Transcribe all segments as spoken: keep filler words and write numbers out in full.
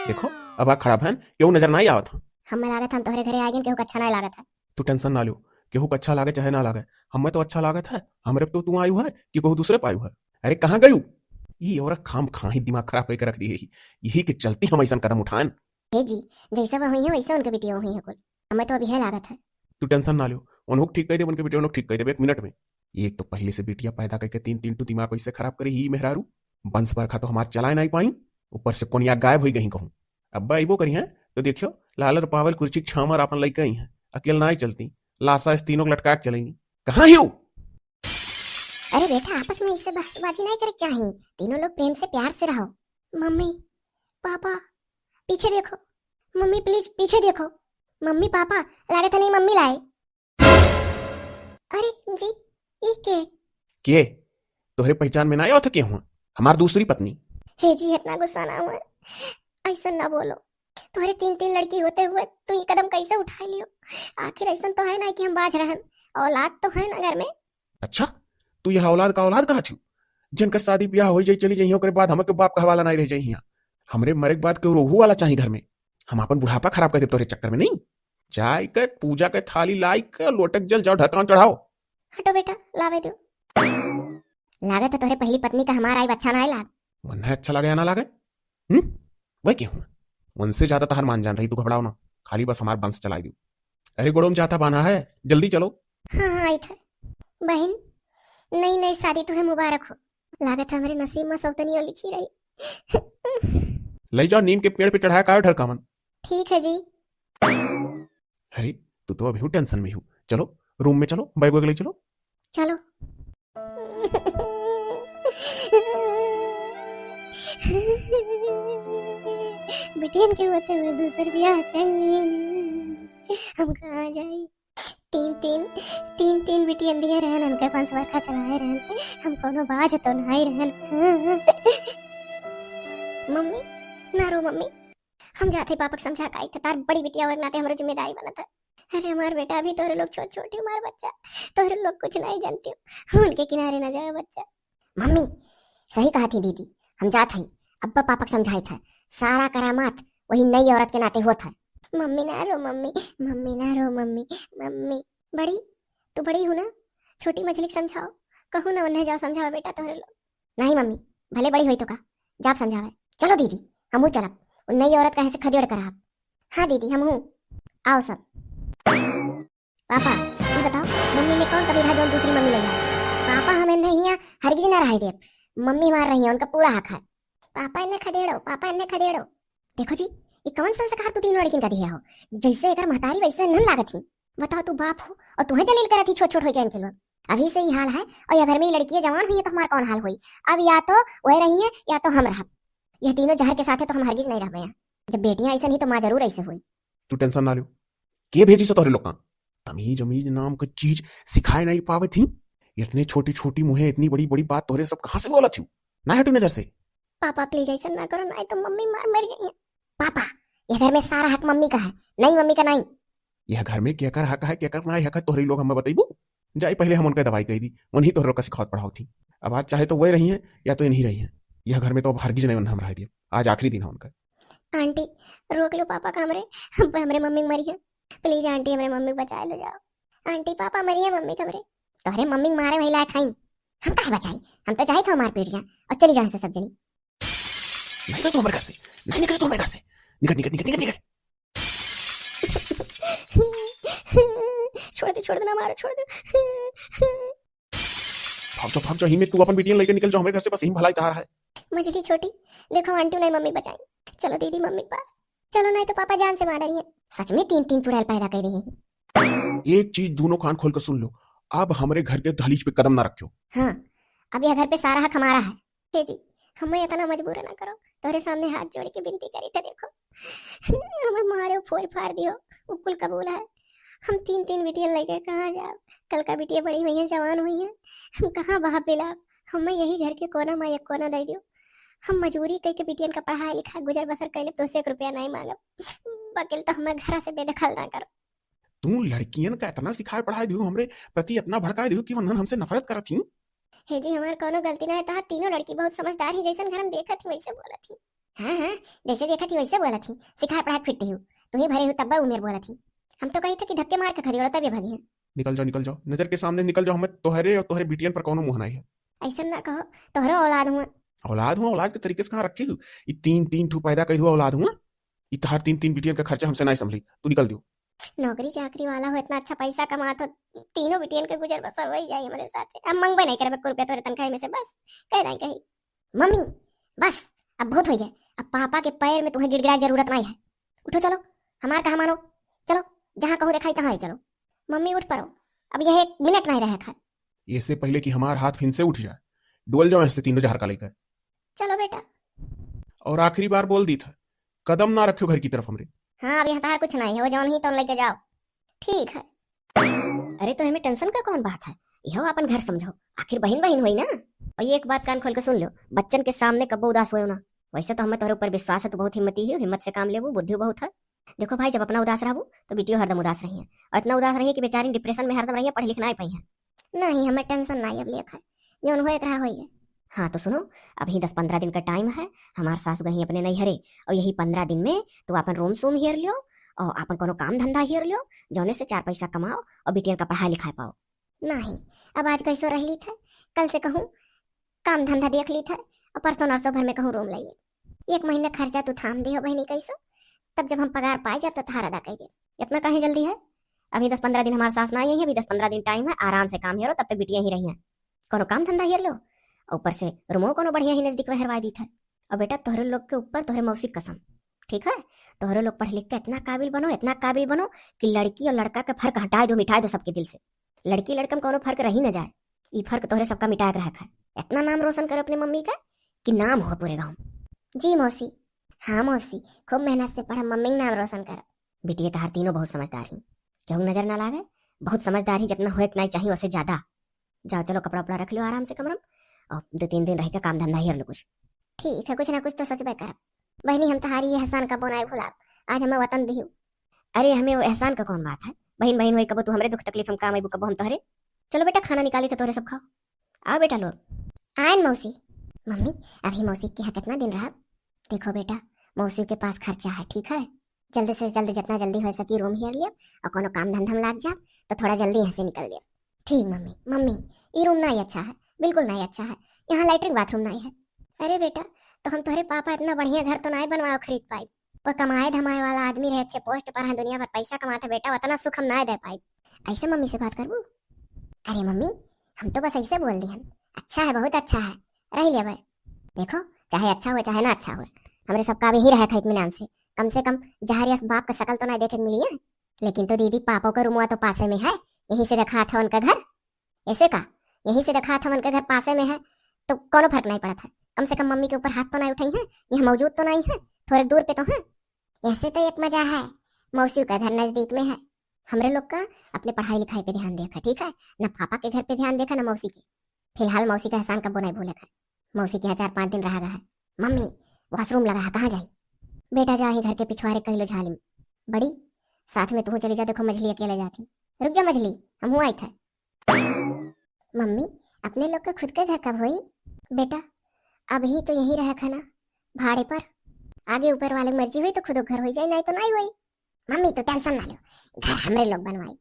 देखो, अब आ खड़ा भैन, केहू नजर नाई आवत ह। हमें लागत हम तोहरे घरे आए गन, केहू का अच्छा नाई लागत है। तू tension ना लियो, केहू का अच्छा लागे चाहे ना लागे, हमें तो अच्छा लागत है। हमरे पे तो तू आयु है कि केहू दूसरे पे आयु है? अरे कहाँ गयू? ई औरत खाम खा ही दिमाग खराब करके रख दी है, यही के चलती हम ऐसन कदम उठाएन। हे जी, जैसे वो हुई है वैसे उनके बिटिया हुई है कुल। हमें तो अभी है लागत है। तू tension ना लियो, उन्हों ठीक कह दे, उनके बिटिया उन्हों ठीक कह दे एक मिनट में। एक तो पहले से बिटिया पैदा करके तीन तीन टू दिमाग कैसे खराब करे ही मेहरारू, वंश बरखा तो हमार चलाए नाई पाई, ऊपर से कोनिया गायब हुई गई कहूँ। अब्बा अइबो करी हैं तो देखियो, लालर पावल कुर्सी छामर आपन लइका ही हैं, अकेल नाई चलती, लासा इस तीनों के लटका के चलेंगी। कहाँ ही हो? अरे बेटा, आपस में इससे बहसबाजी नहीं करे के चाही। तीनों लोग प्रेम से प्यार से रहो। मम्मी, पापा, पीछे देखो। मम्मी please पीछे देखो। मम्मी, पापा, लागत है नहीं मम्मी लाए। अरे जी, ई के? के? तोहरे पहचान में ना आवत के हुआ? हमार दूसरी पत्नी। हे जी, इतना गुस्सा ना हुआ, ऐसा ना बोलो। तोहरे तीन तीन लड़की होते हुए तू ये कदम कैसे उठा लियो? आखिर ऐसा तो है ना कि हम बाज रहन, औलाद तो है ना घर में। अच्छा, तू यह औलाद का औलाद कहा छू? जिनका शादी ब्याह हो जाई, चली जाइए, ओकरे बाद हमके बाप कहवाला नहीं रह जाई हियां। हमरे मरे के बाद केहू रोहू वाला चाही घर में। हम अपन बुढ़ापा खराब कर दे तोरे चक्कर में नहीं। जाए के पूजा के थाली लाई के लोटक जल जाओ ढक्कन चढ़ाओ। हटो बेटा, लावे दो। लागत है तोहरे पहली पत्नी का हमार आइब अच्छा ना लाग। मन है अच्छा लागे या ना लागे? हम्म? वह क्यों हुआ? उनसे ज्यादा तहार मान जान रही, तू घबराओ ना, खाली बस हमार वंश चलाई दू। अरे गोड़ों में जाता बाना है, जल्दी चलो। हाँ, हाँ, आई था। बहन, नई नई शादी तुम्हें मुबारक हो। लागत है हमरे नसीब में सौतनियो लिखी रही। ले जाओ नीम के पेड़ पे चढ़ाया कायो ढरकावन। ठीक है जी। अरे, तू तो अभी हूँ tension में हूँ। चलो, रूम में चलो, बैग वैग ले चलो। चलो। बिटियन के होते हुए दूसर बियाह कइली। हम कहाँ जाई? तीन, तीन, तीन, तीन बिटियन दिए रहन, उनके वंश बरखा चलाए रहन। हम कोनो बाज तो नाई रहन। मम्मी, ना रो मम्मी, हम जाते पापा के समझा के आई थे, तार बड़ी बिटिया होए के नाते हमरो जिम्मेदारी बनत है। अरे हमार बेटा, अभी तोहरे लोग छोट छोट ही, हमार बच्चा, तोहरे लोग कुछ नहीं जानती हो, उनके किनारे ना जाए बच्चा। मम्मी, सही कहा थी दीदी, हम जात हई, अब्बा पापा के समझाई था, सारा करामात वही नई औरत के नाते होत है। मम्मी ना रो मम्मी, मम्मी ना रो मम्मी, मम्मी। बड़ी, तू बड़ी हूँ ना, छोटी मझली के समझाओ, कहूँ ना उन्हें जाओ समझाओ बेटा तोहरे लोग। नहीं मम्मी, भले बड़ी होई तो का, जाब समझावे। चलो दीदी, हमहू चलब, उन नई औरत कहे से खदेड़ कर आप। हाँ दीदी, हमहू। आओ सब। पापा, ई बताओ, मम्मी में कौन कमी रहा जौन दूसरी मम्मी ले आए? पापा हम इन्हें हियाँ हरगिज ना रहे देब। मम्मी हमार रही है, उनका पूरा हक है। पापा इन्हें खदेड़ो, पापा इन्हें खदेड़ो। देखो जी, ई कौन संस्कार तू तीनों लड़किन का दिया हो? जैसे एकर महतारी वैसे नन लागत ही। बताओ, तू बाप हो और तुहें जलील करत ही छोट छोट होइके इनके लोग। अभी से ही हाल है और ये घर में ही लड़की है, जवान हुई है तो हमार कौन हाल होई? अब या तो वह रही है या तो हम रहब। यह तीनों जहर के साथ है तो हम हरगिज नहीं रहबे हैं। जब बेटियां ऐसे नहीं तो माँ जरूर ऐसे हुई। तू tension ना लियो, के भेजी सो तोहरे लोग का? तमीज अमीज नाम का चीज सिखाए नहीं पावे थी। इतने छोटी छोटी मुहे इतनी बड़ी बड़ी बात तोहरे सब कहाँ से बोला थी? ना हटू नजर से। पापा please ऐसा ना करो, नहीं तो मम्मी मार मर जाइए। पापा, यह घर में सारा हक मम्मी का है, नहीं मम्मी का नहीं। यह घर में केकर हक है, केकर ना हक है, तोहरे लोग हमें बताइबू? जाई पहले हम उनका दवाई कही दी, उन्हीं तोहरे लोग का सिखावत पढ़ाओ थी। अब आज चाहे तो वह रही हैं या तो इन्हीं रही हैं। यह घर में तो अब हरगिज नहीं हम रह दिए, आज आखिरी दिन है उनका। आंटी, रोक लो पापा का हमरे, हम, हमरे मम्मी मरी है। Please आंटी, हमरे मम्मी बचा लो जाओ। आंटी, पापा मरी है मम्मी हमरे। तोहरे मम्मी मारे वही लायक हई, हम काहे बचाई? हम तो जाई था मार पीट जाए और चली जाए से सब जनी। नहीं निकल तू हमारे घर से, नहीं निकल तू हमारे घर से। निकल, निकल, निकल, निकल, निकल। छोड़ दे, छोड़ दे, ना मारो, छोड़ दे। भाग जा, भाग जा, ही में तू अपन बिटिया लेके निकल जाओ हमारे घर से, बस यही भलाई तार है। मझली छोटी, देखो आंटी नहीं मम्मी बचाई। चलो दीदी मम्मी के पास। चलो नहीं तो पापा जान से मार रही है। सच में तीन तीन चुड़ैल पैदा कर रही है। एक चीज दोनों कान खोल कर सुन लो, अब हमारे घर के दहलीज पे कदम ना रखियो। हाँ, अब यह घर पे सारा हक हमारा है। हे जी, हमें इतना मजबूर ना करो, तोहरे सामने हाथ जोड़ के विनती करी थे, देखो, हमें मारो, फोड़ फाड़ दियो, वो कुल कबूल है। हम तीन तीन बिटिया लेके कहाँ जाब? कल का बिटिया बड़ी हुई है, जवान हुई है, हम कहाँ बाप बिलाब? हमें यही घर के कोना में एक कोना दे दियो। हम मजूरी करके बिटियन का पढ़ाई लिखाई गुजर बसर कर लेब, तो से एक रुपया नहीं मांगब। वकील तो हमें घर से बेदखल ना करो। तू लड़कियन का इतना सिखाए पढ़ाए दियो, हमरे प्रति इतना भड़काए दियो कि वन्हन हमसे नफरत करत ही। हे जी, हमार कोनो गलती ना है, तहार तीनों लड़की बहुत समझदार ही, जैसन घर हम देखत ही वैसे बोलत ही। हाँ, हाँ, जैसे देखत ही वैसे बोलत ही। सिखाए पढ़ाए फिट ही। तू ही भरे हो तब उमेर बोलत ही। हम तो कही था कि धक्के मार के खदेड़ो तब ये भगी है। निकल जाओ, निकल जाओ, नजर के सामने निकल जाओ, हमें तोहरे और तोहरे बिटियन पर कौनो मोह नहीं है। ऐसा ना कहो, तोहरो औलाद हुआ। औलाद हुआ? औलाद के तरीके से कहाँ रखे हो? ई तीन, तीन ठू पैदा कई हुआ औलाद हुआ। ई तोहार तीन, तीन बिटियन का खर्चा हमसे नहीं संभली, तू निकल दियो। नौकरी चाकरी वाला हो, इतना अच्छा पैसा कमात हो, तीनों बिटियन के गुजर बसर हो ही जाए हमारे साथ। अब मंगबे नहीं करबे एको रुपया तोरे तनख्वाह में से, बस कह दाई कही। मम्मी, बस, अब बहुत हो गया। अब पापा के पैर में तुम्हें गिड़गिड़ाए जरूरत नहीं है। उठो चलो, हमार कहा मानो, चलो, जहाँ कहूँ दिखाई तहाँ ही चलो। मम्मी उठ पड़ो, अब यह एक मिनट नहीं रहे खाए। इससे पहले कि हमार हाथ फिन से उठ जाए, डोल जाओ ऐसे तीनों जहर का लेकर। चलो बेटा। और आखिरी बार बोल दी था, कदम ना रखियो घर की तरफ हमरे। हाँ, अब यहाँ तहार कुछ नहीं है, वो जौन ही तौन लेके जाओ। ठीक है। अरे तो हमें टेंशन का कौन बात है, यहो अपन घर समझो, आखिर बहिन बहिन होई ना। और ये एक बात कान खोल के सुन लो, बच्चन के सामने कब्बो उदास होयो ना। वैसे तो हमें तोहरे ऊपर विश्वास है, तू बहुत हिम्मती ही, हिम्मत से काम लेबू, बुद्धि बहुत है। देखो भाई, जब अपना उदास रहबू तो बिटियो हरदम उदास रही है, और इतना उदास रही है कि बेचारी डिप्रेशन में हरदम रही है, पढ़ लिख ना पाई है। नहीं, हमें टेंशन नहीं अब लेखा है, जौन होए के रहा होई है। हाँ तो सुनो, अभी दस पन्द्रह दिन का टाइम है, हमार सास गई अपने नैहरे, और यही पन्द्रह दिन में तू अपन रूम सूम हेर लियो, और अपन कोनो काम धंधा हेर लियो, जौने से चार पैसा कमाओ और बिटियन का पढ़ाई लिखाई पाओ। नहीं, अब आज कैसो रह ली थे, कल से कहूँ काम धंधा देख ली थे, और परसों नरसों भर में कहूँ रूम लाइए। एक महीने खर्चा तू थाम दियो बहनी कैसो, तब जब हम पगार पाए जाब तो तहार अदा कर दे। इतना काहे जल्दी है? अभी दस पन्द्रह दिन हमार सास ना आई है, अभी दस पन्द्रह दिन टाइम है, आराम से काम हेरो, तब तक बिटिया ही रही है। कोनो काम धंधा हेर लो, ऊपर से रूमो कोनो बढ़िया ही नजदीक में हेरवा दी था। और बेटा, तोहरे लोग के ऊपर तोहरे मौसी कसम, ठीक है? तोहरे लोग पढ़ लिख के इतना काबिल बनो, इतना काबिल बनो कि लड़की और लड़का के फर्क हटाए दो, मिटाए दो सबके दिल से। लड़की लड़का में कोनो फर्क रही न जाए, ई फर्क तोहरे सबका मिटाए के रखा है। इतना नाम रोशन करो अपने मम्मी का कि नाम हो पूरे गाँव। जी मौसी। हाँ मौसी, खूब मेहनत से पढ़ा, मम्मी के नाम रोशन करो। बिटिया, तहार तीनों बहुत समझदार ही, केहू के नजर ना लागे, बहुत समझदार ही, जितना होए के नहीं चाहिए वैसे ज्यादा। जाओ चलो, कपड़ा उपड़ा रख लो आराम से कमरा में, और दो तीन दिन रह के काम धंधा हेर लो कुछ। ठीक है, कुछ ना कुछ तो सोचबे करब। बहनी, हम तहारी ये एहसान कबो नाय भुलाब, आज हमें वतन दिहू। अरे, हमें वो एहसान का कौन बात है, बहिन बहिन होई, कबो तू हमरे दुख तकलीफ में काम अइबू, कबो हम तोहरे। चलो बेटा, खाना निकाली तो तोहरे सब खाओ। आओ बेटा लोग। आयन मौसी। मम्मी, अभी मौसी के यहाँ कितना दिन रहब? देखो बेटा, मौसी के पास खर्चा है, ठीक है? जल्दी से जल्दी, जितना जल्दी हो सकी रूम हेर लिया और कोनो काम धंधा में लाग जा, तो थोड़ा जल्दी यहाँ से निकल लिया। ठीक मम्मी। मम्मी, ई रूम नहीं अच्छा है, बिल्कुल नहीं अच्छा है, यहाँ लैट्रिन बाथरूम नहीं है। अरे बेटा, तो हम तोहरे पापा इतना बढ़िया घर तो नहीं बनवाओ खरीद पाई, वो कमाए धमाए वाला आदमी रहे, अच्छे पोस्ट पर है, दुनिया भर पैसा कमाता बेटा, उतना सुख हम नहीं दे पाई। ऐसे मम्मी से बात करबू? अरे मम्मी, हम तो बस ऐसे बोल दिहन। अच्छा है, बहुत अच्छा है, रह लेबै। देखो, चाहे अच्छा हुए चाहे ना अच्छा हुए, हमरे सबका अब यही रहे खाए इत्मीनान से। कम से कम जहर यस बाप का शकल तो नहीं देखे के मिली है। लेकिन तो दीदी, पापा का रूमवा तो पासे में है, यहीं से देखात है उनका घर। ऐसे का? यहीं से देखात है उनका घर पासे में है, तो कोनो फर्क नहीं पड़त है। कम से कम मम्मी के ऊपर हाथ तो नहीं उठाई है, यहाँ मौजूद तो नहीं है, थोड़े दूर पे तो है। ऐसे तो एक मजा है, मौसी का घर नजदीक में है। हमरे लोग का अपने पढ़ाई लिखाई पे ध्यान देखा, ठीक है? ना पापा के घर पे ध्यान देखा, ना मौसी के। फिलहाल मौसी का एहसान कबो नहीं भूले का। मौसी के यहाँ चार पाँच दिन रहा गा है। मम्मी, वॉशरूम लगा है, कहाँ जाई? बेटा जा ही घर के पिछवारे कह लो झाली में। बड़ी, साथ में तू चली जा, देखो मझली अकेले जाती। रुक जा मझली, हम हुआ आई था। मम्मी, अपने लोग का खुद का घर कब होई? बेटा, अभी तो यहीं रहा खाना भाड़े पर, आगे ऊपर वाले मर्जी हुई तो खुद घर हो जाए, नहीं तो नहीं हुई। मम्मी, तू टेंशन ना लो, घर हमरे लोग बनवाई।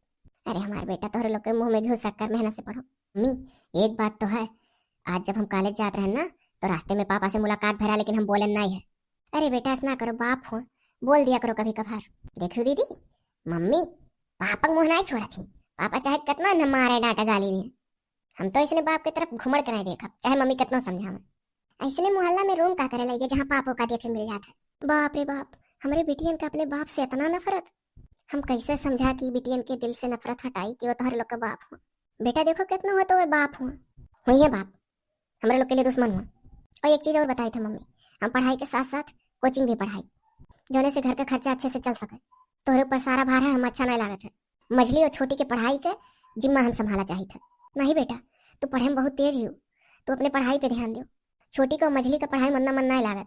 अरे हमारे बेटा, तोहरे लोग के मुंह में घी शक्कर, मेहनत से पढ़ो। मम्मी, एक बात तो है, आज जब हम कॉलेज जात रहन ना, तो रास्ते में पापा से मुलाकात भरा, लेकिन हम बोलन नहीं है। अरे बेटा, ऐसा ना करो, बाप हो, बोल दिया करो कभी कभार। देखियो दीदी, मम्मी पापा के मुंह नहीं छोड़ा थी, पापा चाहे कितना न मारे, डांटा, गाली दे, हम तो इसने बाप की तरफ घुमड़ के नहीं देखब, चाहे मम्मी कितना समझावे। ऐसने मोहल्ला में रूम का करे लगे, जहाँ पापो का देखे मिल जात है। बाप रे बाप, हमरे बिटियन का अपने बाप से इतना नफरत। हम कैसे समझा कि बिटियन के दिल से नफरत हटाई कि वो तोहरे लोग का बाप हो। बेटा देखो, कितना हो तो वे बाप हो, हुई है बाप, हमरे लोग के लिए दुश्मन हो। और एक चीज और बताई था मम्मी, हम पढ़ाई के साथ साथ कोचिंग भी पढ़ाई, जौने से घर का खर्चा अच्छे से चल सके। तोहरे ऊपर सारा भार है, हम अच्छा नहीं लागत है। मझली और छोटी के पढ़ाई के जिम्मा हम संभाला चाहित है। नहीं बेटा, तू पढ़े में बहुत तेज ही हो, तू अपने पढ़ाई पे ध्यान दो। छोटी का और मझली का पढ़ाई में उतना मन नहीं लागत।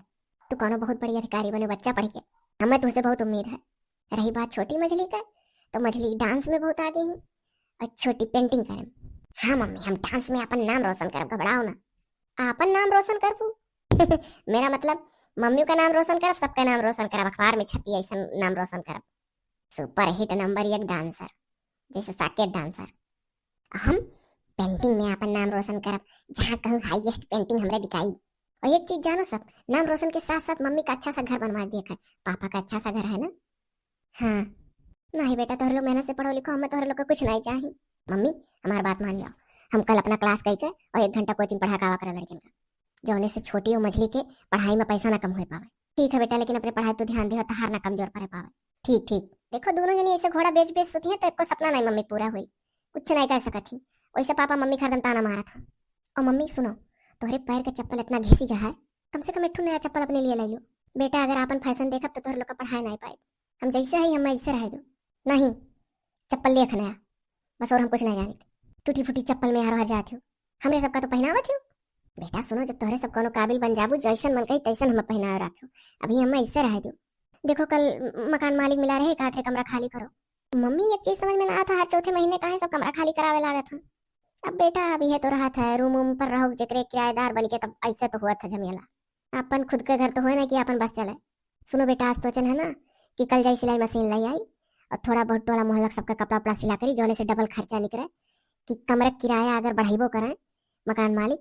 तू कोनो बहुत बड़ी अधिकारी बने बच्चा पढ़ के, हमें तुझसे बहुत उम्मीद है। रही बात छोटी मझली का, तो मझली डांस में बहुत आगे ही और छोटी पेंटिंग करे। हाँ मम्मी, हम डांस में अपन नाम रोशन करब, घबराओ ना। आपन नाम रोशन करबू? मेरा मतलब, मम्मी का नाम रोशन करब, सबका नाम रोशन करब, अखबार में छपी, ऐसन नाम रोशन करब। सुपरहिट नंबर एक डांसर, जैसे साकेत डांसर। हम पेंटिंग में आपन नाम रोशन करब, जहाँ कहूँ हाईएस्ट पेंटिंग हमरे बिकाई। और एक चीज जानो सब, नाम रोशन के साथ साथ मम्मी का अच्छा सा घर बनवा के दिया कर। पापा का अच्छा सा घर है ना? हाँ। नहीं बेटा, तोहरे लोग मेहनत से पढ़ो लिखो, हमें तोहरे लोग का कुछ नहीं चाही। मम्मी, हमार बात मान जाओ, हम कल अपना क्लास कई के और एक घंटा कोचिंग पढ़ा के आवा करा लड़कन का, जौने से छोटी और मझली के पढ़ाई में पैसा ना कम हो पावे। ठीक है बेटा, लेकिन अपने पढ़ाई तो ध्यान दियो, तहार ना कमजोर पड़े पावे। ठीक ठीक। देखो दोनों जनी ऐसे घोड़ा बेच बेच सुती है तो एको सपना नहीं मम्मी पूरा हुई, कुछ नहीं कह सकत ही। वैसे पापा मम्मी का हरदम ताना मारत हैं। और मम्मी सुनो, तोहरे पैर के चप्पल इतना घिसी गया है, कम से कम एक ठो नया चप्पल अपने लिए ले लो। बेटा अगर आपन फैशन देखब तो तोहरे लोग का पढ़ाई नहीं पाई। हम जैसे है हम ऐसे रह दो। नहीं, चप्पल ले नया, बस और हम कुछ नहीं जानित। टूटी फूटी चप्पल में हर हर जात हो, हमरे सबका तो पहनावत हो। बेटा सुनो, जब तोहरे सब कोनो काबिल बन जाबू, जैसन मन कही तैसन हम पहनावे रखो। अभी हम ऐसे रह दो। देखो कल मकान मालिक मिला रहे, कहा थे कमरा खाली करो। मम्मी एक चीज समझ में ना आता, हर चौथे महीने काहे सब कमरा खाली करावे लागत हैं। अब बेटा अभी है तो रहत है, रूम वूम पर रहो, जेकरे किराएदार बन के तब ऐसे तो हुआ था झमेला। अपन खुद के घर तो होए ना कि अपन बस चले। सुनो बेटा, आज सोचन है ना कि कल जाई सिलाई मशीन लाई आई और थोड़ा बहुत टोला मोहल्ला सबका कपड़ा उपड़ा सिला करी, जौने से डबल खर्चा निकले कि कमरा किराया अगर बढ़ाइबो करें मकान मालिक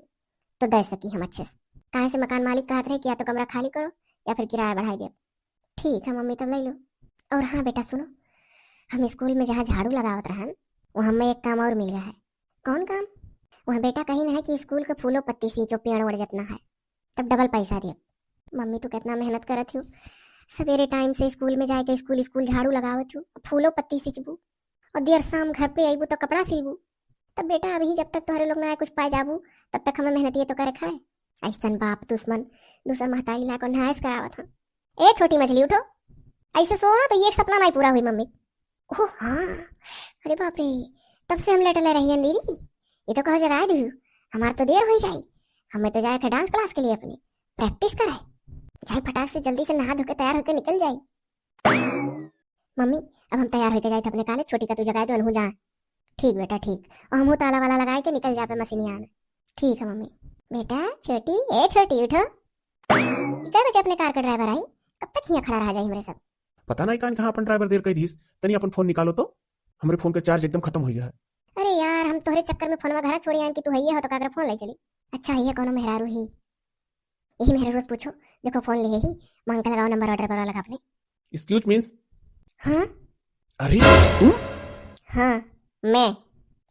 तो दे सकी हम अच्छे से। काहे से मकान मालिक कहत रहे कि या तो कमरा खाली करो या फिर किराया बढ़ाई दे। ठीक है मम्मी, तब ले लो। और हाँ बेटा सुनो, हम स्कूल में जहाँ झाड़ू लगावत रहन, वहाँ हमें एक काम और मिल गया है। कौन काम? वहाँ बेटा कही ना है कि स्कूल के फूलो पत्ती सींचो, पेड़ वेड़ जितना है, तब डबल पैसा दिए। मम्मी तू कितना मेहनत करत हो, सवेरे टाइम से स्कूल में जाए के स्कूल स्कूल झाड़ू लगावत हो, फूलो पत्ती सींचबू और देर शाम घर पे अइबू तो कपड़ा सिलबू। तब बेटा अभी जब तक तोहरे लोग ना कुछ पाए जाबू तब तक हमें मेहनतिए तो करे खाए। ऐसन बाप दुश्मन, दूसर महतारी ला को नाश करावत हैं। ए छोटी मछली उठो, ऐसे सो ना तो ये एक सपना नहीं पूरा हुई मम्मी। ओह हाँ, अरे बाप रे, तब से हम लेटले रहियन दीदी, ये तो कहो जगाए दू, हमार तो देर हो जाई, हमें तो जाए के डांस क्लास के लिए अपने प्रैक्टिस करे। जाए फटाक से जल्दी से नहा धो के तैयार होके निकल जाई। मम्मी, अब हम तैयार होके जाए थे अपने कॉलेज, छोटी का तू जगाए दो, अनहू जा। ठीक बेटा ठीक, और हमहू ताला वाला लगाए के निकल जा पे मशीनिया आना। ठीक है मम्मी। बेटा छोटी, ए छोटी उठो। ई कै बजे अपने कार के ड्राइवर आई? कब तक हियाँ खड़ा रहा जाई हमरे सब? पता नहीं कान कहाँ अपन ड्राइवर देर कई दीस। तनी अपन फोन निकालो तो, हमरे फोन के चार्ज एकदम खत्म हो गया है। अरे यार, हम तोहरे चक्कर में फोनवा घरा छोड़ी आन कि तू हइये हो तो काकर फोन ले चली। अच्छा हइये कौनो मेहरारू ही, यही मेहरारू से पूछो, देखो फोन लिए ही, मांग के लगाओ नंबर, ऑर्डर पर लगा अपने। एक्सक्यूज मीन्स? हाँ। अरे तू? हाँ, मैं।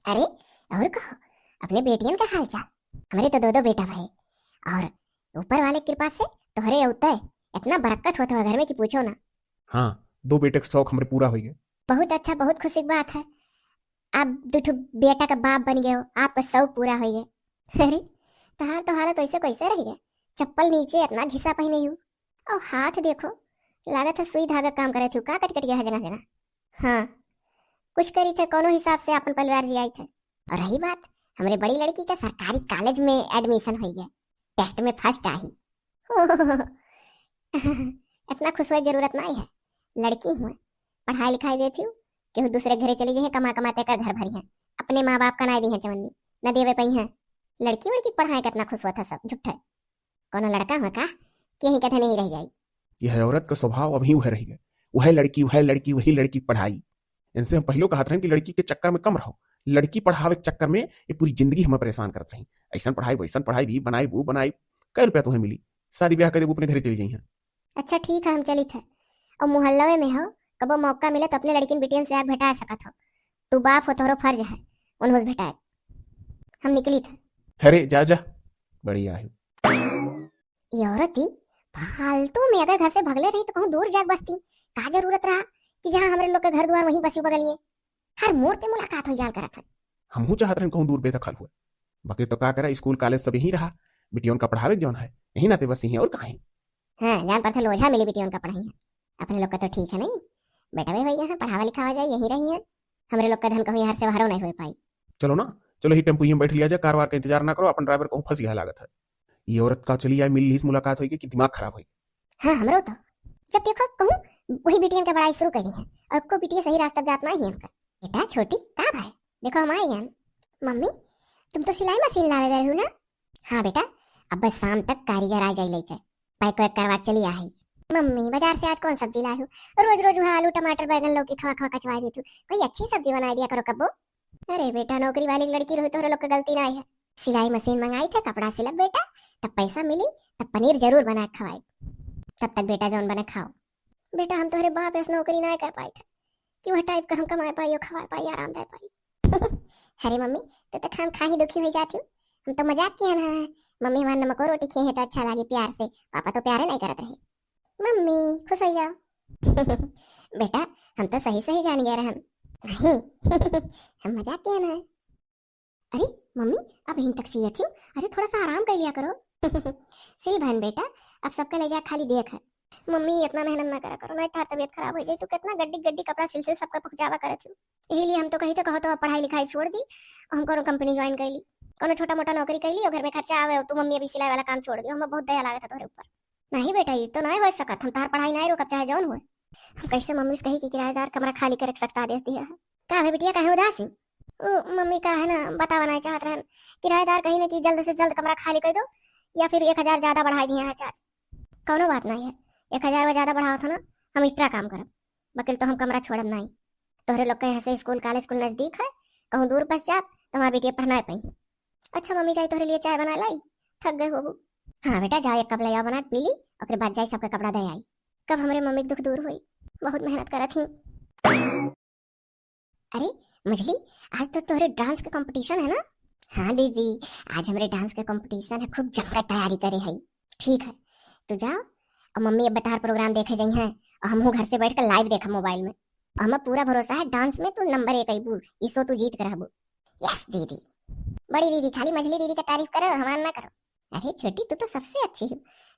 अरे और कहो, अपने बेटियन का हाल चाल? हमरे तो दो दो बेटा भए, और ऊपर वाले कृपा से तोहरे उतय इतना बरकत होत हो घर में कि पूछो ना। हाँ, दो बेटे के शौक हमरे पूरा हो गए। बहुत अच्छा, बहुत खुशी की बात है। आप दो ठो बेटा का बाप बन गए हो, आपका शौक पूरा हो गए। अरे तहार तो हालत वैसे कैसे रह गए, चप्पल नीचे इतना घिसा पहने हो, और हाथ देखो, लागत है सुई धागा काम करे थे, का कट कट गया है जगह जगह। हाँ, कुछ करी थे, कोनो हिसाब से अपन परिवार जियाई थे। और रही बात, हमरे बड़ी लड़की का सरकारी कॉलेज में एडमिशन हो गया, टेस्ट में फर्स्ट आई। इतना खुश होए के जरूरत नहीं है, लड़की हुए, पढ़ाई लिखाई देती हूँ, केहू दूसरे घरे चली जाइए, कमा कमा ते कर घर भरी है, अपने माँ बाप का ना दी है चवन्नी, न देवे पाई है। लड़की वड़की पढ़ाए कितना खुश हुआ था सब, झूठ है। कोनो लड़का हुआ का कि यहीं कथे नहीं रह जाई। यह औरत का स्वभाव अभी वह रह गया, वह लड़की, वह लड़की, वही लड़की पढ़ाई। इनसे हम पहले कहत रहन कि लड़की के चक्कर में कम रहो, लड़की पढ़ावे के चक्कर में ये पूरी जिंदगी हमें परेशान करत रही। ऐसन पढ़ाई, वैसन पढ़ाई, भी बनाई, वो बनाई, कै रुपया तुम्हें मिली? शादी ब्याह कर देबू, अपने घरे चली जाई हैं। अच्छा ठीक है, हम चलित है। और मोहल्लवे में हो, कबो मौका मिले तो अपने लड़किन बिटियन से आग भेटा सकत हो। तू बाप हो, तोहरो फर्ज है उन्हों से भेटाए। हम निकलित है। अरे जा जा, बढ़िया है। ये औरत ही फालतू में अगर घर से भगले रही तो कहूँ दूर जाके बसती। का जरूरत रहा कि जहाँ हमरे लोग के घर द्वार वहीं बसी बगलिए, हर मोड़ पे मुलाकात हो जाल करत है। हमहू चाहत रहन कहूँ दूर बेदखल हुए, बाकी तो का करा, स्कूल कॉलेज सब यहीं रहा, बिटियन का पढ़ावे के जौन है, यहीं नाते बसी हैं और कहाँ है। हाँ, जान पड़ता लोझा मिली बिटियन का पढ़ाई है। अपने लोग का तो ठीक है नहीं, बेटा भाई यहाँ पढ़ावा लिखावा जाए, यहीं रही है। हमरे लोग का धन कहूँ यहाँ से बाहरों नहीं हो पाई। चलो ना, चलो ही टेम्पू में बैठ लिया जाए, कार वार का इंतजार ना करो, अपन ड्राइवर कहूँ फंस गया लागत है। ये औरत का चली आए, मिल ली, मुलाकात होई कि दिमाग खराब होई। हाँ, हमरो तो जब देखो कहूँ वही बिटियन के बड़ाई शुरू कर दी है और को बिटिया सही रास्ता जात ना ही हमका। बेटा छोटी, का भाई, देखो हम आए हैं। मम्मी, तुम तो सिलाई मशीन लावे गए हो ना? हाँ बेटा, अब बस शाम तक कारीगर आ जाई लेके। पैक वैक करवा के चली आई। मम्मी, बाजार से आज कौन सब्जी लाए हो? रोज रोज वह आलू, टमाटर, बैगन, लौकी खवा खवा कचवा देत हो। कोई अच्छी सब्जी बनाई दिया करो कब्बो। अरे बेटा, नौकरी वाली लड़की रही, तोहरे लोग के गलती ना है। सिलाई मशीन मंगाई थे, कपड़ा सिलब बेटा, तब पैसा मिली, तब पनीर जरूर बना के खवाई। तब तक बेटा जौन बने खाओ। बेटा, हम तोहरे बाप ऐसे नौकरी ना कर पाई थे कि वह टाइप का हम कमाए पाई और खवाए पाई, आराम दे पाई। अरे मम्मी, तू तो खाम खा ही दुखी हो जाती हो। हम तो मजाक किया ना। मम्मी हमारे नमको रोटी खिए हैं तो अच्छा लागे प्यार से, पापा तो प्यारे नहीं करत रहे। मम्मी, खुश हो जाओ। बेटा, हम तो सही सही जान गए रहन। नहीं, हम मजाक किया ना। अरे मम्मी, अब हिन तक सियत हो? अरे थोड़ा सा आराम कर लिया करो। सिल बहन बेटा, अब सबका ले जा, खाली देख है। मम्मी, इतना मेहनत ना करा करो, नहीं तार तबीयत खराब हो जाए। तू कितना गड्डी गड्डी कपड़ा सिल सिल सबका पहुंचावा करत हो। यही लिए हम तो कही तो कहो तो अब पढ़ाई लिखाई छोड़ दी और हम कोनो कंपनी ज्वाइन कर ली, कोनो छोटा मोटा नौकरी कर ली और घर में खर्चा आवे। तू मम्मी अभी सिलाई वाला काम छोड़ दियो, हमें बहुत दया लागत है तोहरे ऊपर। नहीं बेटा, ये तो नहीं हो सकत, हम तार पढ़ाई नहीं रोकब चाहे जौन होए। हम कैसे मम्मी से कही कि किराएदार कमरा खाली करे के सख्त आदेश दिया है। का है बिटिया, काहे उदास है? ओ मम्मी, का है ना, बतावा नहीं चाहत रहन। किराएदार कही ना कि जल्द से जल्द कमरा खाली कर दो या फिर एक हजार ज्यादा बढ़ाई दिया है चार्ज। कौनो बात नहीं है, एक हजार वो ज्यादा बढ़ावत हो ना, हम एक्स्ट्रा काम करब, बकिल तो हम कमरा छोड़ब नहीं। तोहरे लोग के यहाँ से स्कूल कॉलेज कुल नजदीक है, कहूँ दूर बस जाब तो हमार बिटिया पढ़ ना पाई। अच्छा मम्मी, जाई तोहरे लिए चाय बना लाई, थक गए होबू। हाँ बेटा, जाओ एक कप ले आओ बना के पी ली, ओकरे बाद जाई सबके कपड़ा दे आई। कब हमरे मम्मी के दुख दूर होई, बहुत मेहनत करत ही। अरे मझली, आज तो तोहरे डांस के कंपटीशन है ना? हाँ दीदी, आज हमरे डांस के कंपटीशन है, खूब जमकर तैयारी करे है। ठीक है, तू जाओ, और मम्मी अब तार प्रोग्राम देखे जाई हैं और हमहू घर से बैठ कर लाइव देखब मोबाइल में। और हमें पूरा भरोसा है डांस में तू नंबर एक अइबू, ई शो तू जीत के रहबू। यस दीदी। बड़ी दीदी, खाली मझली दीदी का तारीफ करो, हमार ना करो। अरे छोटी, तू तो सबसे अच्छी हो,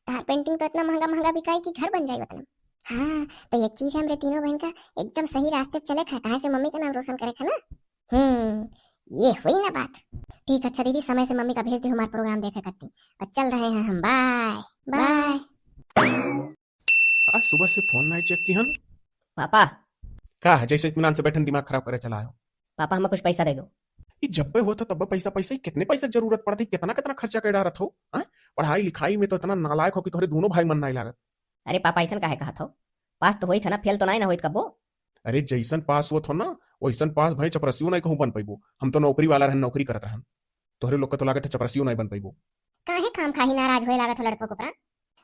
तार पेंटिंग तो इतना महंगा महंगा बिकाई कि घर बन जाई उतना। हाँ, तो एक चीज हमरे तीनों बहन का एकदम सही रास्ते पे चले खा, कहाँ से मम्मी का नाम रोशन करे खा ना। हम्म, ये हुई ना बात। ठीक, अच्छा दीदी, समय से मम्मी का भेज दे हमार प्रोग्राम देखे करती। और चल रहे हैं हम, बाय बाय। आज सुबह से फोन नहीं चेक किहन। पापा। का है, जैसे इत्मीनान से बैठन दिमाग खराब करे चला हो? पापा, हमें कुछ पैसा दे दो। ई जब पे होत है तब पैसा, पैसा ही कितने पैसा जरूरत पड़त है, कितना कितना खर्चा कर डारत हो, हाँ? पढ़ाई लिखाई में तो इतना नालायक हो कि तोहरे दोनों भाई मन नहीं लागत। अरे पापा, ऐसन काहे कहत हो? पास तो होइत है ना, फेल तो नहीं ना होइत कब्बो। अरे जैसन पास होत हो ना, वैसन पास भाई चपरसियो नहीं कहूँ बन पैबो। हम तो नौकरी वाला रहन, नौकरी करत रहन। तोहरे लोग का तो लागत है चपरसियो नहीं बन पैबो। काहे खाम खाही नाराज होए लागत हो लड़को को प्राण?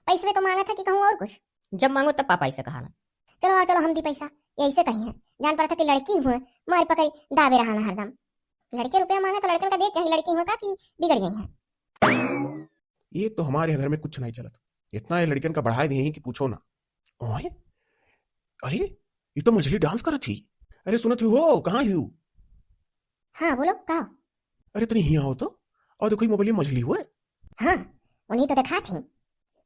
पैसवे तो मांगत है कि कहूँ और कुछ? जब मांगो तब पापा ऐसे कहा ना। चलो आओ, चलो हम दी पैसा, ये ऐसे कही है। जान पड़त है कि लड़की हुए, मार पकड़ी दाबे रहा ना हरदम। लड़के रुपया मांगे तो लड़कन का दे, चाहे लड़की हुए का कि बिगड़ जाई है। ये तो हमारे घर में कुछ नहीं चलत, इतना ये लड़कन का बढ़ाए दिए हैं कि पूछो ना। ओए, अरे, ये तो मझली डांस करत ही। अरे सुनत ही हो, कहाँ ही हो? हाँ बोलो, का? अरे तनी हियाँ आओ तो, और देखो ये मोबाइल में मझली हुए। हाँ, उन्हीं तो देखा थी।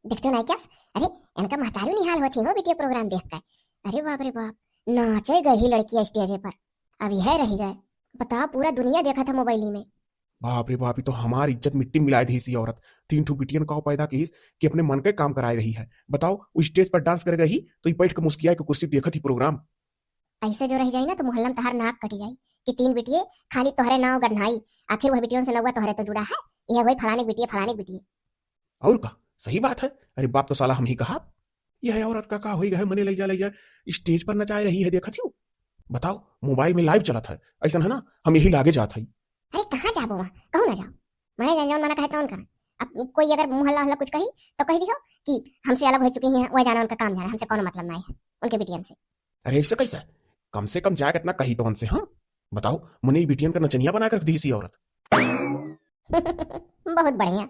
देखते हो ना क्या? अरे, इनका महतारू निहाल होती हो बिटिया प्रोग्राम देख कर। अरे बाप रे बाप, नाचे गई ही लड़की स्टेज पर, अब यह रह गए। बताओ, पूरा दुनिया देखा था मोबाइल में। बाप रे बाप, ये तो हमार इज्जत मिट्टी में मिलाए दी सी औरत। तीन ठो बिटियन का पैदा कीस कि अपने मन के काम कराए रही है। बताओ, वो स्टेज पर डांस कर गई तो ये बैठ के मुस्कियाए के कुर्सी देखत ही प्रोग्राम। ऐसे जो रह जाई ना तो मोहल्ला में तहार नाक कट जाई कि तीन बिटिये खाली तोहरे नाव गढ़नाई। आखिर वह बिटियन से नौवा तोहरे तो जुड़ा है, यह वही फलाने बिटिये, फलाने बिटिये। और का, सही बात है। अरे बाप तो साला हम ही कहा, यह औरत का का होई गए, मने ले जा, ले जा, स्टेज पर नचाए रही है, देखत हो। बताओ, मोबाइल में लाइव चलत है, ऐसा है ना, हम यही लागे जात है। अरे कहाँ जाबो वहाँ, कहूँ ना जाओ। मने जान जौन मना कहे तौन करें। अब कोई अगर मोहल्ला हल्ला कुछ कही तो कह दियो कि हमसे अलग हो चुकी हैं, वह जाना उनका काम जाना, हमसे कोनो मतलब नहीं है उनके बिटियन से। अरे ऐसे कैसे? कम से कम जाए कितना कही तो उनसे, हाँ? बताओ, मने ई बिटियन का नचनिया बना के रख दी सी औरत। बहुत बढ़िया।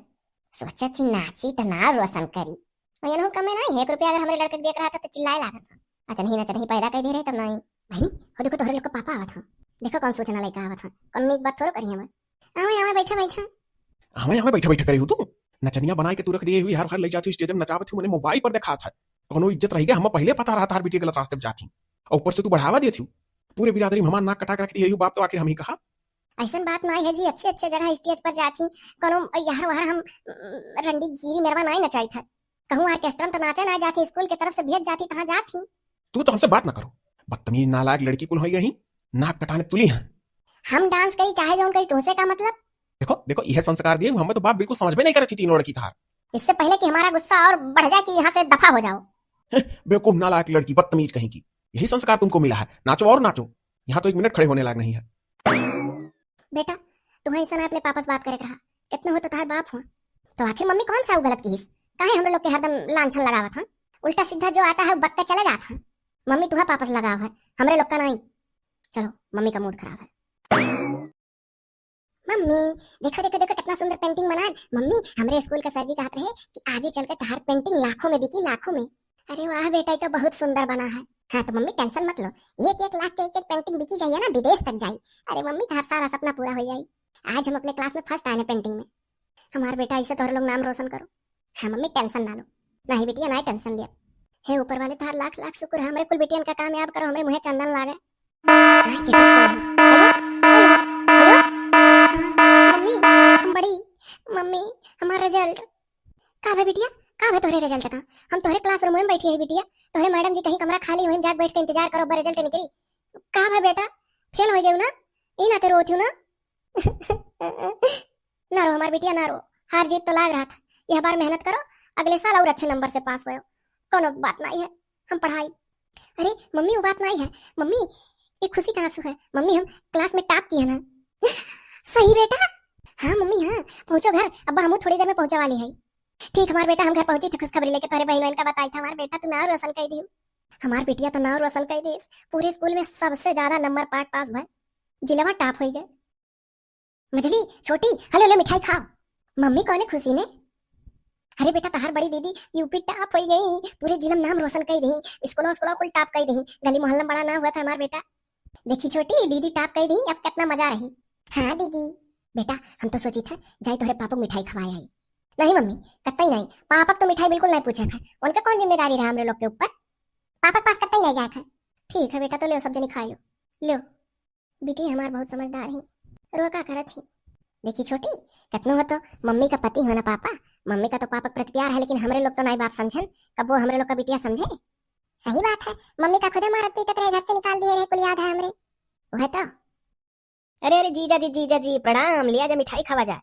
सोचे थी नाची तो ना रोशन करी। और इन्हों कमे नहीं है, एक रुपया अगर हमरे लड़के के देख रहा था तो चिल्लाए लागत था। अच्छा नहीं नच नहीं पैदा कर दे रहे तब नहीं। बहनी, हो देखो तोहरे लोग का पापा आवत हो। देखो कौन सूचना लेके आवत हो। कौन नीक बात थोड़ो करी हमें। आवे, आवे, बैठा, बैठा। हमें, हमें बैठा, बैठा करे हो तू? नचनिया बनाए के तू रख दिए हुई, हर, हर ले जाती स्टेज में नचावत हूँ, मने मोबाइल पर दिखात है। कोनो इज्जत रही गया, हम पहले पता रहा तार बिटिया गलत रास्ते पे जाती। और ऊपर से तू बढ़ावा दिए थी। पूरे बिरादरी में हमार नाक कटा के रख दिए हुई, बाप तो आखिर हम ही कहा। ऐसन बात ना है जी, अच्छे अच्छे जगह स्टेज पर जाती, कोनो यार वार हम, उम, रंडी गिरी मेरवा नहीं नचाई था। कहूँ ऑर्केस्ट्रा में तो नाचे ना जाती, स्कूल के तरफ से भेज जाती, तहाँ जाती। तू तो हमसे बात ना करो, बदतमीज नालायक लड़की कुल होई गई, नाक कटाने तुली हैं। हम डांस करी चाहे जौन करी, तुमसे का मतलब? देखो, देखो, यह संस्कार दिए, हमें तो बाप बिल्कुल समझ में नहीं करे थी तीनों लड़की तार। इससे पहले कि हमारा गुस्सा और बढ़ जाए कि यहाँ से दफा हो जाओ। बेवकूफ नालायक लड़की, बदतमीज कहीं की। यही संस्कार तुमको मिला है, नाचो और नाचो। यहाँ तो एक मिनट खड़े होने लायक नहीं है। बेटा, तुम्हें ऐसा ना अपने पापा से बात करे के रहा। कितने हो तो तहार बाप हो। तो आखिर मम्मी कौन सा वो गलत किहिस? काहे हमरे लोग के हरदम लांछन लगावत हन? उल्टा सीधा जो आता है वो बक के चले जात हन। मम्मी तुम्हार पापा से लगाव है, हमरे लोग का नहीं। चलो, मम्मी का मूड खराब है। मम्मी, देखो, देखो, देखो, कितना सुंदर पेंटिंग बना है। मम्मी, हमरे स्कूल का सर जी कहत रहे कि आगे चल के तहार पेंटिंग लाखों में बिकी, लाखों में। अरे वाह बेटा, ये तो बहुत सुंदर बना है। हाँ तो मम्मी, टेंशन मत लो, एक एक लाख के एक एक पेंटिंग बिकी जाइए ना, विदेश तक जाई। अरे मम्मी, तहार सारा सपना पूरा हो जाई। आज हम अपने क्लास में फर्स्ट आए हैं पेंटिंग में। हमार बेटा, ऐसे तोहरे लोग नाम रोशन करो। हाँ मम्मी, टेंशन ना लो। नहीं बिटिया, ना टेंशन लिया। हे ऊपर वाले, तहार लाख लाख शुक्र है, हमरे कुल बिटियन का कामयाब करो, हमरे मुँहे चंदन लागे। हाँ, केकर फोन है? हेलो, हेलो, हेलो। हाँ, मम्मी, हम बड़ी, मम्मी, हमार रिजल्ट। का भा बिटिया, का भा तोहरे रिजल्ट का? हम तोहरे क्लासरूम में बैठी है बिटिया, तोहरे मैडम जी कहीं कमरा खाली होई, जाके बैठ के इंतजार करो, अब्बा रिजल्ट निकली। का भा बेटा, फेल हो गए ना, ई नाते रोत हो ना? ना रो हमार बिटिया, ना रो, हार जीत तो लाग रहा था, यह बार मेहनत करो, अगले साल और अच्छे नंबर से पास होयो, कोनो बात नहीं है, हम पढ़ाई। अरे मम्मी, वो बात नहीं है मम्मी, ये खुशी का आंसू है मम्मी, हम क्लास में टॉप किए ना। सही बेटा? हाँ मम्मी, हाँ, पहुँचो घर, अब्बा हमहू थोड़ी देर में पहुँचे वाली है। ठीक हमार बेटा, हम घर पहुँची थे खुशखबरी लेके, तोहरे बहन वहन का बताई था, हमार बेटा तू नाव रोशन कर दी, हमार बिटिया तो नाव रोशन कर दी, पूरे स्कूल में सबसे ज्यादा नंबर पाके पास भय, जिलवा टॉप हो गए। मझली, छोटी, हलो, ले मिठाई खाओ। मम्मी, कौने खुशी में? अरे बेटा, तहार बड़ी दीदी यूपी टॉप हो गई, पूरे जिला में नाम रोशन कर दी, स्कूलों स्कूलों कुल टॉप कर दी, गली मोहल्ला में बड़ा नाम हुआ था हमार बेटा। देखी छोटी, दीदी टॉप कर दी, अब कितना मजा रही। हाँ दीदी। बेटा, हम तो सोची था जाई तोहरे पापा को मिठाई खवाए आई। नहीं मम्मी, कतई नहीं, पापा तो मिठाई बिल्कुल नहीं पूछे था, उनका कौन जिम्मेदारी रहा हमरे लोग के ऊपर? पापा के पास कतई नहीं जाए था। ठीक है बेटा, तो ले सब जनी खा लो, लो। बिटिया हमार बहुत समझदार ही, रो का करत ही? देखी छोटी, कतनो हो तो मम्मी का पति हो ना पापा, मम्मी का तो पापा के प्रति प्यार है, लेकिन हमरे लोग तो नाई बाप समझन, कब वो हमरे लोग का बिटिया समझे? सही बात है, मम्मी का खुदे मारत पीटत रहे, घर से निकाल दिए रहे, कुल याद है हमरे। वह तो। अरे, अरे, जीजा जी, जीजा जी, प्रणाम, लिया जा मिठाई खावा जाए।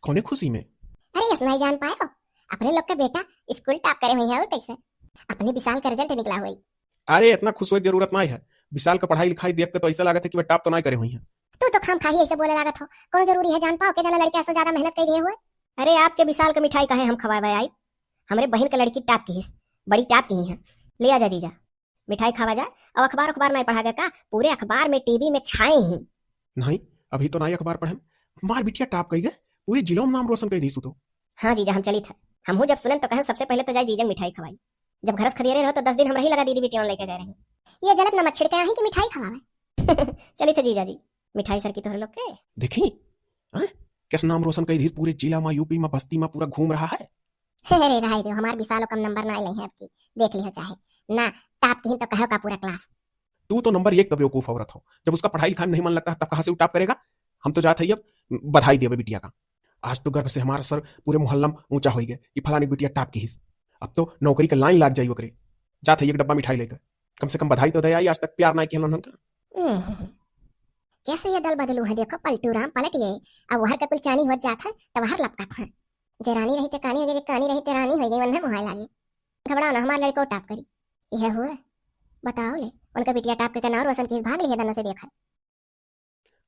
कौने खुशी में? अरे, यस नहीं जान पायो, अपने लोग का बेटा स्कूल टॉप करे हुई है, और कैसे? अपने विशाल का रिजल्ट निकला हुई। अरे, इतना खुश होए के जरूरत नाई है। विशाल का पढ़ाई लिखाई देख के तो ऐसा लागत है कि वह टॉप तो नाई करे हुई है। तू तो खाम खाही ऐसे बोले लागत हो, कौन जरूरी है जान पाओ के जना लड़के ऐसा ज्यादा मेहनत कर दिए हुए? अरे, आपके विशाल का मिठाई काहे हम खवाए आई? हमरे बहन का लड़की टॉप की हिस, बड़ी टॉप की ही है। ले आ जा जीजा, मिठाई खावा जाए। और अखबार, अखबार नाई पढ़ा गया का? पूरे अखबार में, टीवी में छाए ही। नहीं, अभी तो नाई अखबार पढ़े। मार बिटिया टॉप कही गए, पूरे जिलों में नाम रोशन कर दी सु तो। हाँ जीजा, हम चली था। हमहू जब सुनन तो कहन सबसे पहले तो जाए जीजा मिठाई खवाई। जब घर से खदेरे रहो तो दस दिन हम रही लगा दीदी बिटिया लेके गए रही। ये जलत नमक छिड़के आही कि मिठाई खवावे। चली थे जीजा जी, मिठाई सर की तोहरे लोग के। देखी, हाँ? कैसे नाम रोशन कर दी पूरे जिला में, यूपी में, बस्ती में पूरा घूम रहा है। हे रे, रहाई दो, हमार विशाल कम नंबर ना ले है अब की, देख लियो चाहे ना, टॉप की तो कहो का पूरा क्लास। तू तो नंबर एक का बेवकूफ औरत हो, जब उसका पढ़ाई लिखाई में नहीं मन लगता तब कहाँ से वो टॉप करेगा? हम तो जात है अब बधाई देवे बिटिया का। आज तो गर्व से हमारा सर पूरे मोहल्ला में ऊंचा हो गए कि फलानी बिटिया टॉप की हिस। अब तो नौकरी का लाइन लाग जाई ओकरे। जात है एक डब्बा मिठाई लेकर, कम से कम बधाई तो दे आई, आज तक प्यार ना किया उन्होंने का। हम्म। कैसे ये दल बदलू है, देखो पलटू राम पलट गए। अब वहर का कुल चानी होत जात है, तब वहर लपकत है। जे रानी रही ते कानी हो गई, जे कानी रही ते रानी हो गई, वन्ने मुहाय लागे। घबराओ ना, हमार लड़को टॉप करी। यह हुआ, बताओ ले, उनका बिटिया टॉप के नाम रोशन की भाग लिए दन से देखा।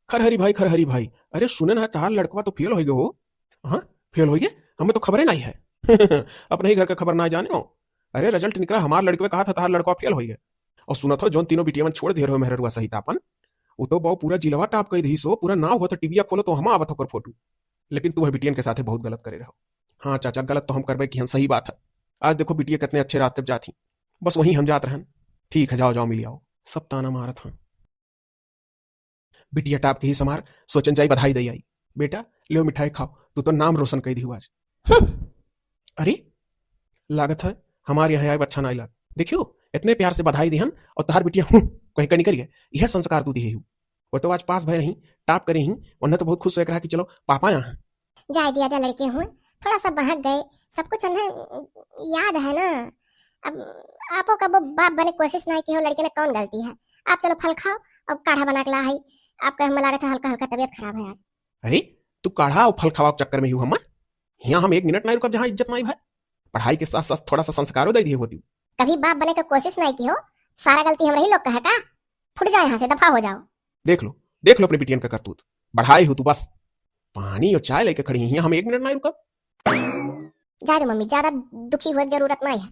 खरहरी भाई, खरहरी भाई, अरे सुने ना, तहार लड़कवा तो फेल हो गए हो। हाँ, फेल हो गए? हमें तो खबरे नहीं है। अपने ही घर का खबर ना जाने हो। अरे रिजल्ट निकला, हमार लड़कवे कहा था तहार लड़कवा फेल हो गए। और सुनत हो, जौन तीनों बिटियावन छोड़ दे रहे हो मेहररुआ सहित आपन, वो तो बहु पूरा जिलवा टॉप कह दही सो, पूरा नाव होता, टीविया खोलो तो हम आवत होकर फोटो। लेकिन तू वह बिटियन के साथे बहुत गलत करे रहो। हाँ चाचा, गलत तो हम करबे किहन, सही बात है। आज देखो बिटिया कितने अच्छे रास्ते पे जात ही, बस वहीं हम जात रहन। ठीक है, जाओ जाओ मिल आओ, सब ताना मारत हैं। बिटिया टॉप के ही समार, सोचन जाई बधाई दे आई। बेटा, लो मिठाई खाओ, तू तो नाम रोशन कर दी आज। हम्म। अरे, लागत है हमारे यहाँ आए अच्छा ना लग। देखियो, इतने प्यार से बधाई दिहन और तहार बिटिया हूँ कह के निकल गए। यह संस्कार तू दिहे हूँ। वो तो आज पास भय रही, टॉप करे ही, उन्हें तो बहुत खुश होकर रहा कि चलो पापा यहाँ हैं। जाए दिया जा लड़के हुए, थोड़ा सा बहक गए, सब कुछ उन्हें याद है ना। अब आपो कबो बाप बने कोशिश ना की हो, लड़के में कौन गलती है। आप चलो फल खाओ, अब काढ़ा बना के ला है। आपका हमें लागत है हल्का हल्का तबीयत खराब है आज। अरे, तू काढ़ा और फल खवाओ के चक्कर में ही हूँ हम। हियाँ हम एक मिनट नाई रुकब जहाँ इज्जत नाई भय। पढ़ाई के साथ साथ थोड़ा सा संस्कारो दे दिए होती। कभी बाप बने के कोशिश नाई की हो, सारा गलती हमरे ही लोग का है का? फुट जाओ यहाँ से, दफा हो जाओ। देख लो, देख लो अपने बिटियन का करतूत। बढ़ाई हो तू बस। पानी और चाय लेके खड़ी हैं, हम एक मिनट नाई रुकब। जा दो मम्मी, ज्यादा दुखी हुए के जरूरत नाई है।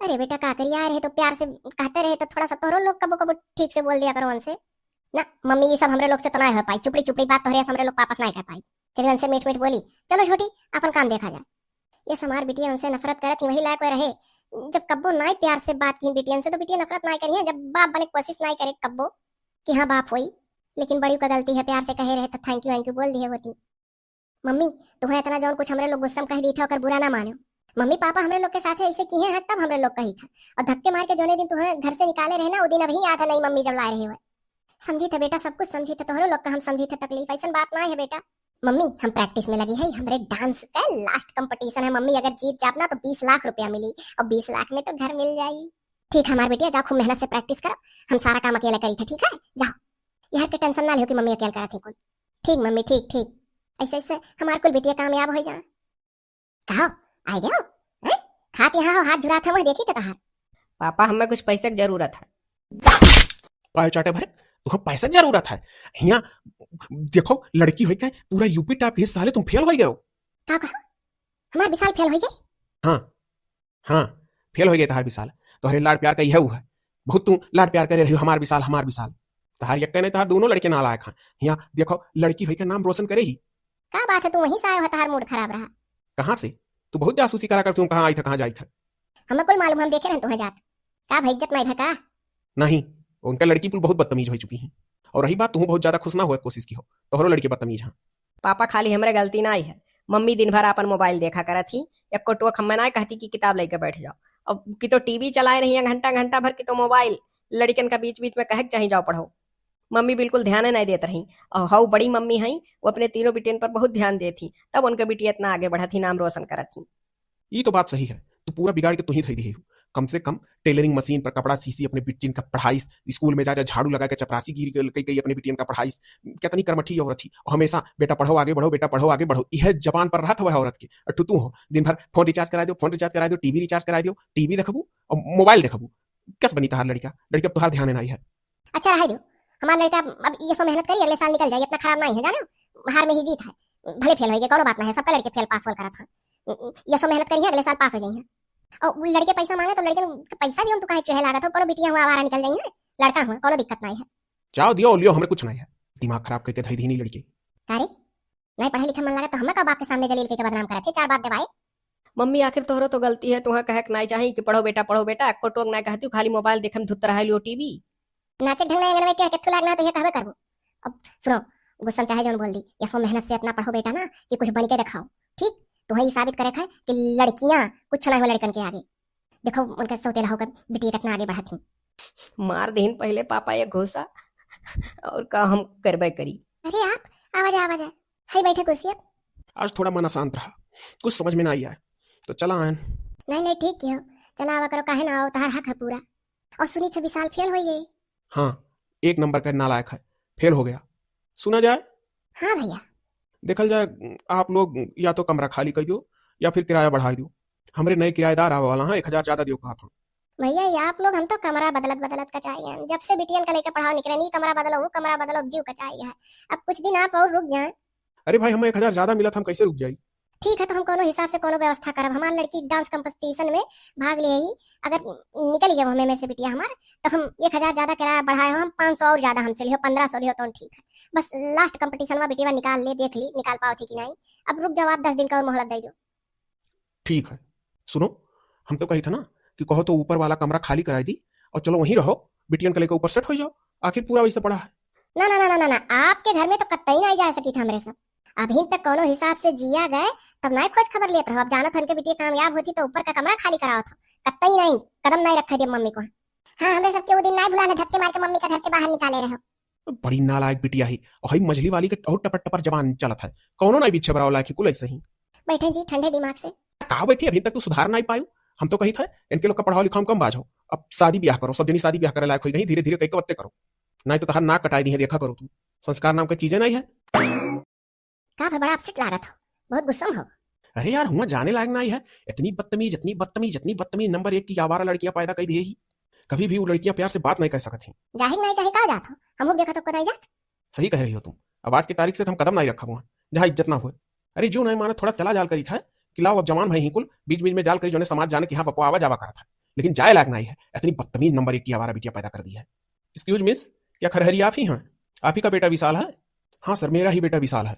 अरे बेटा, का करिए, आए रहे तो प्यार से कहते रहे तो थोड़ा सा तोहरो लोग कबो कबो ठीक से बोल दिया करो उनसे। ना मम्मी, ये सब हमरे लोग से तो नाई हो पाई, चुपड़ी चुपड़ी बात तोहरे से हमरे लोग वापस नाई कह पाई। चलिए उनसे मीठ मीठ बोली, चलो छोटी, अपन काम देखा जाए। ये हमार बिटिया उनसे नफरत करत ही, वही लायक रहे। जब कब्बो नाई प्यार से बात की बिटियन से तो बिटिया नफरत नाई करी है, जब बाप बने कोशिश नाई करे कब्बो कि हाँ बाप होई। लेकिन बड़ी का गलती है, प्यार से कहे रहे तो thank you वैंक यू बोल दिए होती। मम्मी, तुम्हें इतना जौन कुछ हमरे लोग गुस्सा में कह दी थे, ओकर बुरा ना मानो। मम्मी पापा हमरे लोग के साथ ऐसे किए हैं, तब हमरे लोग कही था। और धक्के मार के जोने दिन तुम्हें घर से निकाले रहे ना, वो दिन अभी याद है नहीं मम्मी जब लाए रहे हुए। समझी थे बेटा, सब कुछ समझी थे, तोहरो लोग का हम समझी थे तकलीफ, ऐसन बात ना है बेटा। मम्मी, हम practice में लगी है, हमरे dance का last competition है मम्मी, अगर जीत जाब ना तो बीस लाख रुपया मिली और बीस लाख में तो घर मिल जाई। ठीक है हमार बिटिया, जाओ खूब मेहनत से practice करो, हम सारा काम अकेले करी थे, ठीक है, जाओ। यहर के tension ना लियो कि मम्मी अकेले करत ही कुल। ठीक मम्मी, ठीक, ठीक। ऐसे, ऐसे हमार कुल बिटिया कामयाब हो जा। कहो, आए गयो? हैं? खात यहाँ हो, हाथ झुरात है, वह देखी तो तहार। पापा, हमें कुछ पैसे की जरूरत है। पाए चाटे भरे, तुम्हें पैसे की जरूरत है? हियाँ देखो, लड़की होई के पूरा यूपी टॉप के साले तुम फेल हो गए हो। का कहा? हमार विशाल फेल हो गए? हाँ, हाँ, फेल हो गए तहार विशाल। तोहरे लाड़ प्यार का यह है, बहुत तू लाड़ प्यार करे रही हो, हमार विशाल, हमार विशाल। तहार यक्के नहीं, तहार दोनों लड़के नालायक हैं। हियाँ देखो, लड़की होई के नाम रोशन करे ही। का बात है, तू वहीं से आयो है, तहार मूड खराब रहा। कहाँ से? तू बहुत जासूसी करा कर, तू कहाँ आई था, कहाँ जाई था। हमें कुल मालूम, हम देखे रहन तुम्हें जात। का भाई, इज्जत नाई भा का? नहीं, उनका लड़की कुल बहुत बदतमीज हो चुकी हैं। और रही बात, तू बहुत ज्यादा खुश ना होए कोशिश की हो, तोहरो लड़के बदतमीज हैं। पापा, खाली हमरे गलती नाई है, मम्मी दिन भर आपन मोबाइल देखा करत ही, एको टोक हमें नाई कहती कि किताब लेके बैठ जाओ। अब कि तो टीवी चलाए रही हैं घंटा घंटा भर, कि तो मोबाइल, लड़कन का बीच बीच में कहे के चाही जाओ पढ़ो। मम्मी बिल्कुल ध्यान नहीं देत रही। और हऊ बड़ी मम्मी हई, वो अपने तीनों बिटियन पर बहुत ध्यान देत ही, तब उनके बिटिया इतना आगे बढ़त ही, नाम रोशन करत ही। ई तो बात सही है, तू पूरा बिगाड़ के तू ही धई दिहे हो। कम से कम टेलरिंग मशीन पर कपड़ा सीसी, अपने बिटियन का पढ़ाईस, स्कूल में जा जा झाड़ू लगा के चपरासी गिरी कई कई अपने बिटियन का पढ़ाईस। कितनी कर्मठी औरत ही, और हमेशा बेटा पढ़ो आगे बढ़ो, बेटा पढ़ो आगे बढ़ो, यह जबान पर रहत हुआ औरत के। और तू, तू हो दिन भर फोन रिचार्ज करा दो, फोन रिचार्ज करा दो, टीवी रिचार्ज करा दो, टीवी देखबू और मोबाइल देखबू। कस बनी तहार लड़का? लड़का अब तोहार ध्यान नहीं है। अच्छा रहे दो, हमार लड़का अब ये सो मेहनत करी, अगले साल निकल जाई, इतना खराब नहीं है, जाने हार में ही जीत है। भले फेल हो गए, कोनो बात ना है, सबका लड़के फेल पास होल करत हैं। ये सो मेहनत करी है, अगले साल पास हो जाई हैं। और उ लड़के पैसा मांगे तो लड़के के पैसा दियो, हम तो काहे चूहे लागत हो, कोनो बिटिया हुआ आवारा निकल जाई है, लड़का हुआ, कोनो दिक्कत नहीं है। जाओ दियो लियो, हमरे कुछ नहीं है, दिमाग खराब करके धई दीनी लड़के। का रे, नहीं पढ़े लिखे मन लगा तो हमें का बाप के सामने जलील के, के बदनाम करत है, चार बात देवाए। मम्मी, आखिर तोहरो तो गलती है, तुहा कहे के नाई चाही कि पढ़ो बेटा, पढ़ो बेटा, एको टोक नाई कहती, खाली मोबाइल देखे में धुत्त रहा लियो, टीवी। नाचे ढंग नाई, अंगन में टेढ़ के थुलाक ना तो ये कहबे करबो। अब सुनो, गुस्सा में चाहे जौन बोल दी, ये सो मेहनत से इतना पढ़ो बेटा ना कि कुछ बन के दिखाओ, ठीक? तुम्हें ये साबित करे है कि लड़कियां कुछ ना हो लड़कन के आगे। देखो उनके सौतेला होकर बिटिया कितना आगे बढ़त ही। मार दीन पहले पापा ये घूसा, और का हम करबे करी। अरे आप, आवाज आ, आवाज आ। हाय बैठे कुर्सी अब। आज थोड़ा मन अशांत रहा, कुछ समझ में ना आई आए, तो चला आयन। नहीं, नहीं, ठीक कियो, चला आवा करो, काहे ना आओ, तहार हक है पूरा। और सुनी थे विशाल फेल हो गई। हाँ, एक नंबर का नालायक है, फेल हो गया। सुना जाए? हाँ भैया। देखल जाए, आप लोग या तो कमरा खाली कर दो या फिर किराया बढ़ा दो। हमरे नए किराएदार आवे वाला हैं, एक हजार ज्यादा दियो कहा था। भैया, ये आप लोग, हम तो कमरा बदलत बदलत कचाई गए। जब से बिटियन का लेके पढ़ाओ निकले, नहीं कमरा बदलो, वो कमरा बदलो, जीव कचाई गया है। अब कुछ दिन आप और रुक जाएं। अरे भाई, हमें एक हजार ज्यादा मिला था, हम कैसे रुक जाई? ठीक है, तो हम कोनो हिसाब से कोनो व्यवस्था करब। हमार लड़की डांस कंपटीशन में भाग ले ही, अगर निकल गए हमें में से बिटिया हमार, तो हम एक हजार ज्यादा किराया बढ़ाए हो, हम पाँच सौ और ज्यादा हमसे लिहो, पन्द्रह सौ लिहो, तो ठीक है। बस लास्ट कंपटीशन में बिटिया निकाल ले, देख ली निकाल पाओ थी कि नहीं। अब रुक जाओ, आप दस दिन का और मोहलत दे दो। ठीक है, सुनो, हम तो कही था ना कि कहो तो ऊपर वाला कमरा खाली कराई दी और चलो वहीं रहो, बिटियन का लेकर ऊपर सेट हो जाओ, आखिर पूरा वैसे पड़ा है। ना, ना, ना, ना, ना, ना, आपके घर में तो कतई नहीं जा सकी था हमरे सब। अभी तक कोनो हिसाब से जिया गए, तब नहीं खोज खबर लेत रहो। अब जानत हन के बिटिया कामयाब होती तो ऊपर का कमरा खाली करावत हो। कतई नहीं, कदम नहीं रखे दे मम्मी को। हाँ, हमरे सबके वो दिन नहीं भुलाना, धक्के मार के मम्मी का घर से बाहर निकाले रहो। बड़ी नालायक बिटिया ही, और हई मझली वाली के और टपर टपर जबान चलत है, कौनो नहीं पीछे बराव लायक ही कुल ऐसे ही। बैठे जी ठंडे दिमाग से। का बैठी, अभी तक तू सुधार नहीं पायू। हम तो कही था इनके लोग का पढ़ाओ लिखाओ में कम बाज हो, अब शादी ब्याह करो, सब जनी शादी ब्याह करे लायक हो गई, धीरे धीरे कई कवत्ते करो, नहीं तो तहार नाक कटाई दी है, देखा करो तू, संस्कार नाम का चीजें नहीं है। का भा बड़ा अपसेट लागत हो, बहुत गुस्सा में हो। अरे यार, हुआ जाने लायक नाहीं है। इतनी बदतमीज, इतनी बदतमीज, इतनी बदतमीज, नंबर एक की आवारा लड़कियां पैदा कर दिए ही। कभी भी वो लड़कियां प्यार से बात नहीं कर सकत ही। जाहिर नहीं चाहे का जात हो, हम लोग देखा तो कदाई जात। सही कह रही हो तुम। अब आज की तारीख से तो हम कदम नहीं रखा हुआ, जहाँ इज्जत ना हुए। अरे जो नहीं माना, थोड़ा चला जाल करी था कि लाओ, अब जवान भाई ही कुल, बीच बीच में जाल करी, जो ने समाज जाने कि हाँ, बपुआ आवा जावा करत है, लेकिन जाए लायक नहीं है। इतनी बदतमीज नंबर एक की आवारा बिटिया पैदा कर दी है। एक्सक्यूज मिस, क्या खरहरी आप ही हैं? आप ही का बेटा विशाल है? हाँ सर, मेरा ही बेटा विशाल है।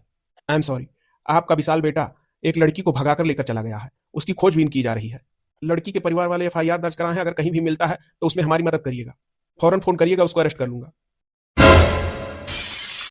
आई एम सॉरी, आपका विशाल बेटा एक लड़की को भगाकर लेकर चला गया है, उसकी खोजबीन की जा रही है। लड़की के परिवार वाले एफ आई आर दर्ज कराए हैं, अगर कहीं भी मिलता है तो उसमें हमारी मदद करिएगा। फौरन फोन करिएगा, उसको अरेस्ट कर लूंगा।